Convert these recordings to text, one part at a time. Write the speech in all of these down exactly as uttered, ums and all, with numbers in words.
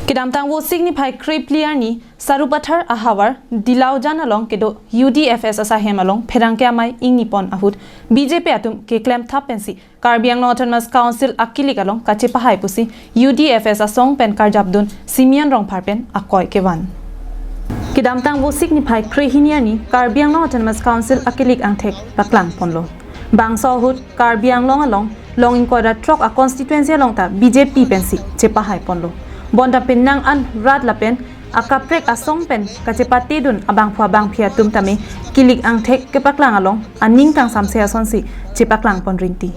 Kedamtang Vosik niphai krephli arni Sarupathar ahavar Dilaujan along kedo U D F S asahem along pherangke amei ingni pon ahut B J P atum keklem thap pensi Karbi Anglong Autonomous Council akilik along kachepahai pusi U D F S asong pen karjapdun Simeon Rongphar pen akoi kevan. Kedamtang Vosik niphai krehini arni Karbi Anglong Autonomous Council akilik angthek paklang ponlo. Bangso ahut Karbi Anglong along long ingkoi ra throk a constituency along ta B J P pensi chepahai ponlo. Bonta penang an rat lapen akaprek asong pen kachepatedun abangphu abangphi atum tame kilik angthek kepaklang along aning tang samse asonsi chepaklang pon rinti.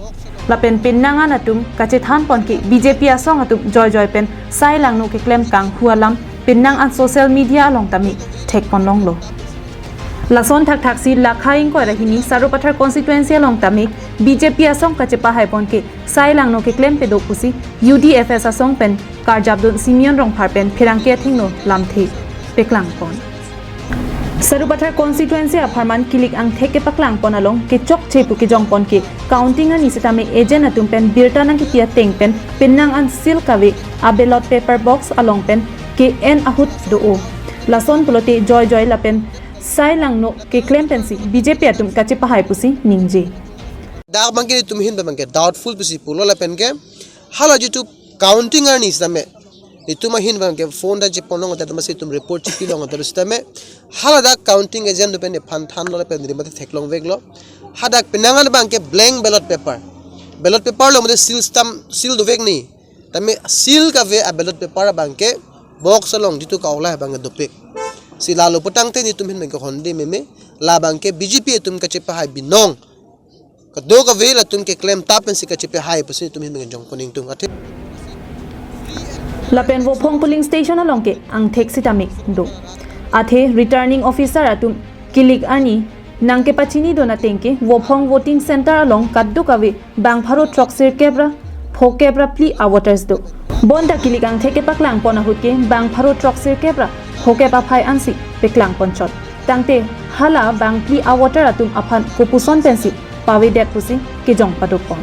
Lapen penang an atum kachethan pon ke B J P asong atum joijoi pen sai langno keklem kanghu alam penang an social media along tame thek pon longlo. Lason thakthaksi lakha ingkoi ra hini Sarupathar constituency along tame B J P asong kachepahai pon ke sai langno keklem pedo pusi U D F S asong pen karjapdun Simeon Rongphar pen pherangke athengno lamthe paklang pon. Sarupathar constituency apharman kilik angthek kepaklang pon along kechokche pu kejong pon ke counting arni sitame agent atum pen birta nangkepi ateng pen penang an seal kave a ballot paper box along pen ke-en ahut do-o. Lason pulote joijoi lapen sai langno keklem pensi B J P atum kachepahai pusi ningje. Dak abangke itum ahin abangke doubtful pusi pulo lapen ke hala jitu counting arni sitame itum ahin abangke phone ta chepon long ta masi itum report chepi long ta sitame hala dak counting agent atum pen iphan thanlo lapen rimate theklong veklo. Hadak penang an abangke blank ballot paper. Ballot paper along mate seal stamp, seal dovek ni. Tame seal kave a ballot paper abangke box along jitu kaulai abangke dopik. Si lalo putangte netum ahin abangke honde meme, la abangke B J P atum kachepahai binong. Kadokave latum keklem thap pensi kachepahai pusi netum ahin abangke jong pon ingtung athe. Lapen Vophong polling station along ke angthek sitame do. Athe returning officer atum kilik arni nangkepachinidun ateng ke Vophong voting center along kadokave bang pharo throksirkep ra phokep ra phli a voters do. Bonta kilik angthek kepaklang pon ahut ke bang pharo throksirkep ra phokep aphai ansi paklang pon chot. Tangte hala bang phli a voter atum aphan kopuson pensi pavedet pusi kejong paduk pon.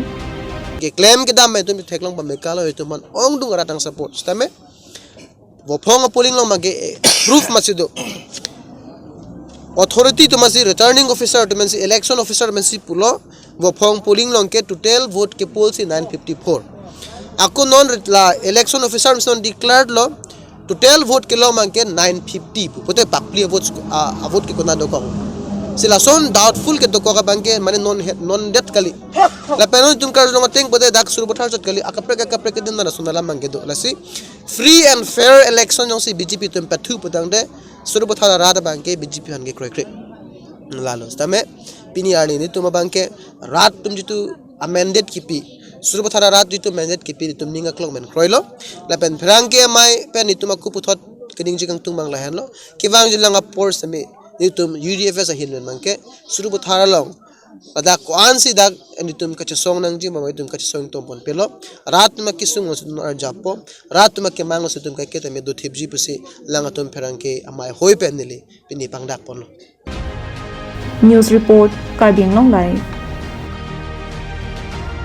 Keklem kedam atum theklong pame kalo itum aphan ongdung arat nang support sitame Vophong polling along abangke proof masi do. Authority atum masi, returning officer atum masi, election officer masi pulo Vophong polling along ke total vote ke-poll si nine fifty-four. Ako non ret-, la election officer masi non declared lo total vote kelo abangke nine fifty pu. Pote pakli vote, ah, vote ke kona dokok. Si lason doubtful kedokok abangke mane non het, non det kali. Lapen non itum karjulong ateng pote dak Sarupathar chot kali, akaprek akaprek kedun na lason alam abangke do. Lasi free and fair election jongsi B J P atum pathu putangte Sarupathar arat abangke B J P aphan kekroikre. Lalo sitame pini arni netum abangke rat atum jitu a mandate kipi, Sarupathar arat jitu mandate kipi netum ning aklong pen kroilo. Lapen pherangke amei pen netum akup puthot keningje kangtung abang lahenlo. Kevangjilang apor sitame netum U D F S ahin pen abangke Sarupathar along ladak ko-ansi dak netum kachesong nangji ma netum kachesong tong pon pelo. Rat atum akesung alongsi netum arjappo. Rat atum akemang alongsi netum kaiketa me dothipji pusi lang atum pherangke amei hoi pen neli pini pangdak ponlo. News report, Karbi Anglong Live.